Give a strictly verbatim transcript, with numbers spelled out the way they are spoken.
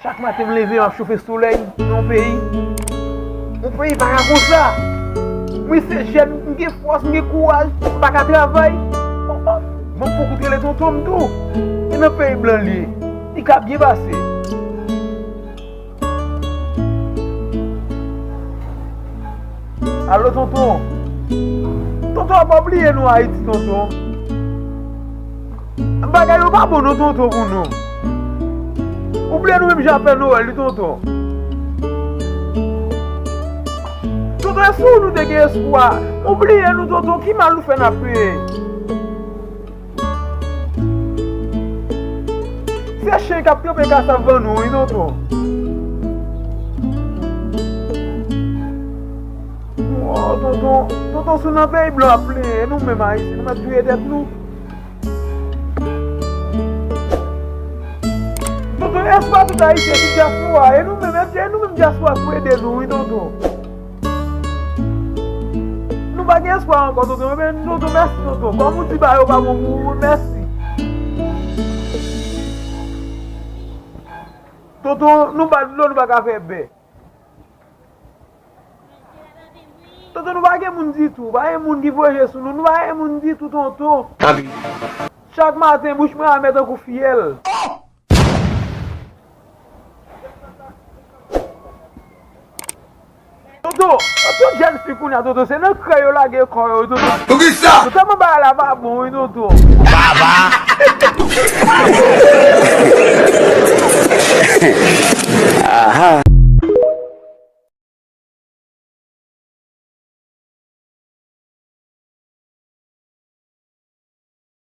Chak maten m leve, m ap chofe solèy nan yon peyi. Yon peyi pa ka konsa. Mwen se jèn, m gen fòs, m gen kouraj, m pa ka travay. Oh, oh. Ban m poko rele tonton m tou. E nan peyi blan li ye. Li ka byen pase. Alo, tonton. Tonton, a pa bliye nou Ayiti, tonton. Bagay yo pa bon non, tonton, pou nou. Ou bliye nou menm jan Pè Nwèl li, tonton. Tonton, e si nou te gen espwa. Ou bliye nou, tonton, ki mal nou fè n ap peye? Se chen k ap tranpe kasav ban nou, wi, tonton. Oh, tonton, tonton, si w nan peyi blan ap plenyen, e nou menm Ayisyen, nou mèt touye tèt nou. Tonton, espwa tout Ayisyen ki dyaspora, e nou menm, e nou menm dyaspora pou ede nou, wi, tonton. Nou pa gen espwa ankò, tonton. Ebyen, tonton, mèsi, tonton. Kòm ou di ba yo pa bon pou ou, mèsi. Tonton, nou ba dlo, nou pa ka fè bè. Tonton, nou pa gen moun ditou. Pa gen moun ki voye je sou nou. Nou pa gen moun ditou, tonton. Tanpri. Chak maten, bouch mwen amè tankou fyèl. Tonton, tout jèn fi kounye a, tonton, se nan krèy yo lage kò yo, tonton. Poukisa? Tonton, tèlman bagay la pa bon, wi, tonton. Baba!